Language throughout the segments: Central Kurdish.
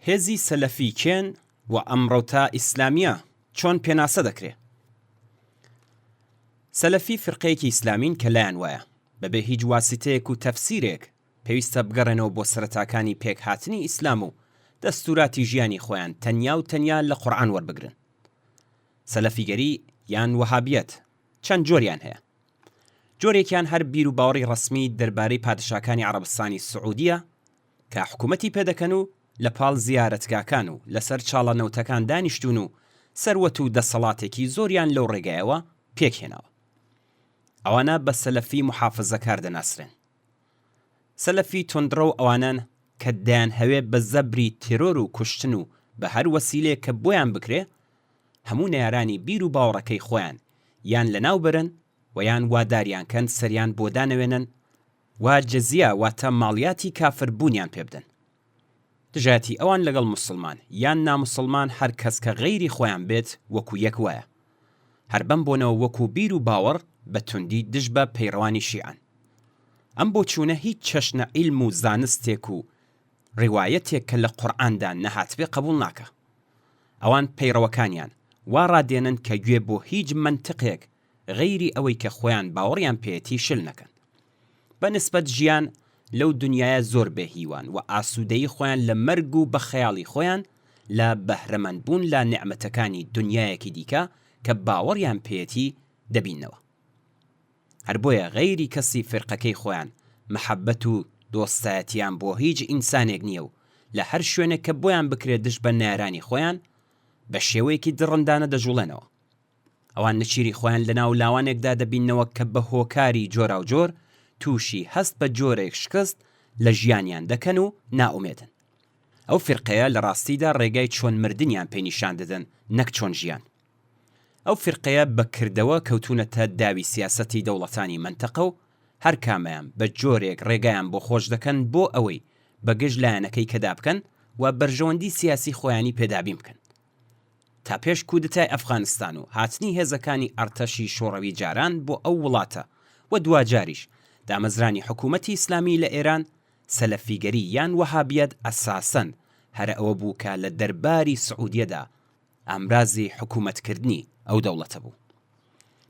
هێزی سەلەفی کێن و ئەم ڕەوتە ئیسلامییە چۆن پێناسە دەکرێ؟ سەلەفی فیرقەیەکی ئیسلامین کە لایان وایە بەبێ هیچ واسیتەیەک و تەفسیرێک پێویستە بگەڕێنەوە بۆ سەرەتاکانی پێکهاتنی ئیسلام و دەستوراتی ژیانی خۆیان تەنیا و تەنیا لە قورعان وەربگرن. سەلەفیگەری یان وەهابیەت چەند جۆریان هەیە. جۆرێکیان هەر بیروباوەڕی ڕەسمی دەربارەی پادشاکانی عەڕەبستانی سعودیە کە حکومەتی پێدەکەن و لە پاڵ زیارەتگاکان و لەسەر چاڵە نەوتەکان دانیشتوون و سەروەت و دەسەڵاتێکی زۆریان لەو ڕێگایەوە پێکهێناوە. ئەوانە بە سەلەفی موحافزەکار دەناسرێن. سەلەفی توندڕەو ئەوانەن کە دەیانهەوێ بە زەبری تێرۆر و کوشتن و بە هەر وەسیلەیەک کە بۆیان بکرێ هەموو نەیارانی بیر و باوەڕەکەی خۆیان یان لەناو بەرن و یان واداریان کەن سەریان بۆ دانەوێنن و جزیە واتە ماڵیاتی کافر بوونیان پێ بدەن. دژایەتی ئەوان لەگەڵ موسڵمان یان ناموسڵمان هەر کەس کە غەیری خۆیان بێت وەکو یەک وایە. هەر بەم بۆنەوە وەکو بیر و باوەڕ بە توندی دژ بە پەیڕەوانی شیعەن. ئەم بۆچوونە هیچ چەشنە عیلم و زانستێک و ڕیوایەتێک کە لە قورعاندا نەهاتبێ قەبوڵ ناکا. ئەوان پەیڕەوەکانیان وا ڕادێنن کە گوێ بۆ هیچ مەنتقێک غەیری ئەوەی کە خۆیان باوەڕیان پێیەتی شل نەکەن. بە نسبەت ژیان لەو دنیایە زۆر بێ هیوان و ئاسوودەیی خۆیان لە مەرگ و بە خەیاڵی خۆیان لە بەهرەمەند بوون لە نیعمەتەکانی دنیایەکی دیکە کە باوەڕیان پێیەتی دەبیننەوە. هەر بۆیە غەیری کەسی فیرقەکەی خۆیان مەحەبەت و دۆستایەتیان بۆ هیچ ئینسانێک نییە و لە هەر شوێنێک کە بۆیان بکرێ دژ بە نەیارانی خۆیان بە شێوەیەکی دڕندانە دەجوڵێنەوە. ئەوان نچیری خۆیان لەناو لاوانێکدا دەبیننەوە کە بە هۆکاری جۆراوجۆر تووشی هەست بە جۆرێک شکست لە ژیانیان دەکەن و نائومێدن. ئەو فیرقەیە لە ڕاستیدا ڕێگای چۆن مردنیان پێ نیشان دەدەن نەک چۆن ژیان. ئەو فیرقەیە بە کردەوە کەوتوونەتە داوی سیاسەتی دەوڵەتانی مەنتەقە و هەر کامەیان بە جۆرێک ڕێگایان بۆ خۆش دەکەن بۆ ئەوەی بە گژ لایەنەکەی کەدا بکەن و بەرژەوەندی سیاسی خۆیانی پێ دابین بکەن. تا پێش کودتای ئەفغانستان و هاتنی هێزەکانی ئەڕتەشی شۆڕەوی جاران بۆ ئەو وڵاتە و دواجاریش دامەزرانی حکوومەتی ئیسلامی لە ئێران، سەلەفیگەری یان وەهابیەت ئەساسەن هەر ئەوە بوو کە لە دەرباری سعوودیەدا ئامرازی حکوومەتکردنی ئەو دەوڵەتە بوو.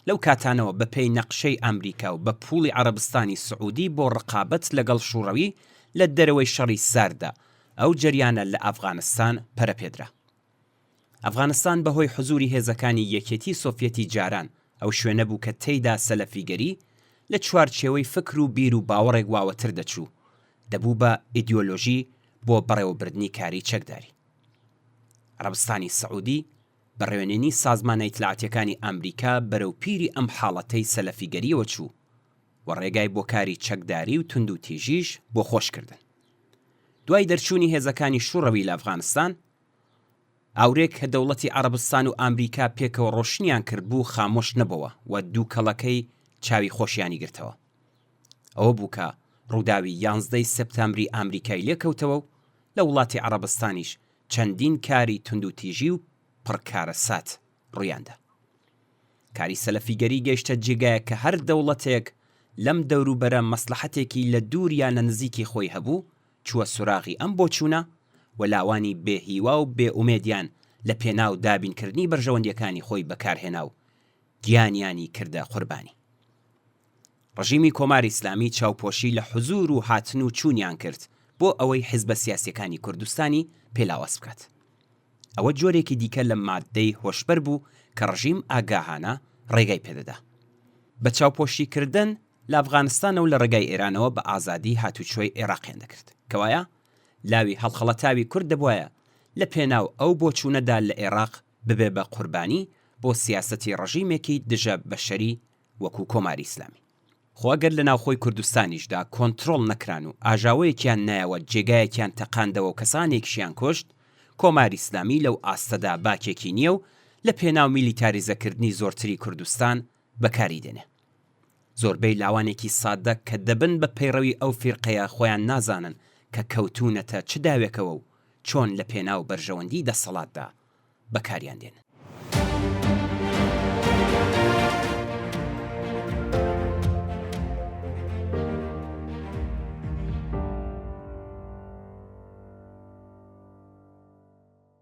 لەو کاتانەوە بە پێی نەقشەی ئامریکا و بە پووڵی عەڕەبستانی سعوودی بۆ ڕقابەت لەگەڵ شووڕەوی لە دەرەوەی شەڕی سارددا ئەو جەریانە لە ئەفغانستان پەرە پێدرا. ئەفغانستان بە هۆی حزووری هێزەکانی یەکێتی سۆفیەتی جاران ئەو شوێنە بوو کە تێیدا سەلەفیگەری لە چوارچێوەی فکر و بیر و باوەڕێک واوەتر دەچوو، دەبوو بە ئیدیۆلۆژی بۆ بەڕێوەبردنی کاری چەکداری. عەڕەبستانی سعوودی بە ڕوێنێنی سازمانە ئیتلاعاتیەکانی ئامریکا بەرەو پیری ئەم حاڵەتەی سەلەفیگەریەوە چوو و ڕێگای بۆ کاری چەکداری و توندوتیژیش بۆ خۆش کردن. دوای دەرچوونی هێزەکانی شوڕەوی لە ئەفغانستان، ئاورێک کە دەوڵەتی عەڕەبستان و ئامریکا پێکەوە ڕۆشنیان کرد بوو خامۆش نەبۆوە و دووکەڵەکەی چاوی خۆشیانی گرتەوە. ئەوە بوو کە ڕووداوی یانزدەی سێپتامبری ئامریکای لێ کەوتەوە و لە وڵاتی عەڕەبستانیش چەندین کاری توندوتیژی و پڕ کارەسات ڕوویاندا. کاری سەلەفیگەری گەیشتە جێگایەک کە هەر دەوڵەتێک لەم دەوروبەرە مەسڵەحەتێکی لە دوور یا لە نزیکی خۆی هەبوو چووە سوراغی ئەم بۆچوونە و لاوانی بێ هیوا و بێ ئومێدیان لە پێناو دابینکردنی بەرژەوەندیەکانی خۆی بەکارهێنا و گیانیانی کردە قوربانی. ڕژیمی کۆماری ئیسلامی چاوپۆشی لە حزوور و هاتن و چوونیان کرد بۆ ئەوەی حیزبە سیاسیەکانی کوردستانی پێ لاواز بکات. ئەوە جۆرێکی دیکە لە ماددەی هۆشبەر بوو کە ڕژیم ئاگاهانە ڕێگای پێدەدا. بە چاوپۆشی کردن لە ئەفغانستانەوە لە ڕێگای ئێرانەوە بە ئازادی هاتوچۆی ئێراقیان دەکرد. کەوایە لاوی هەڵخەڵەتاوی کورد دەبوایە لە پێناو ئەو بۆچوونەدا لە ئێراق ببێ بە قوربانی بۆ سیاسەتی ڕژیمێکی دژە بەشەری وەکوو کۆماری ئیسلامی. خۆ ئەگەر لە ناوخۆی کوردستانیشدا کۆنترۆڵ نەکران و ئاژاوەیەکیان نایەوە جێگایەکیان تەقاندەوە و کەسانێکیشیان کوشت، کۆماری ئیسلامی لەو ئاستەدا باکێکی نییە و لە پێناو میلیتاریزەکردنی زۆرتری کوردستان بەکاری دێنێ. زۆربەی لاوانێکی سادە کە دەبن بە پەیڕەوی ئەو فیرقەیە خۆیان نازانن کە کەوتوونەتە چ داوێکەوە و چۆن لە پێناو بەرژەوەندی دەسەڵاتدا بەکاریان دێنن.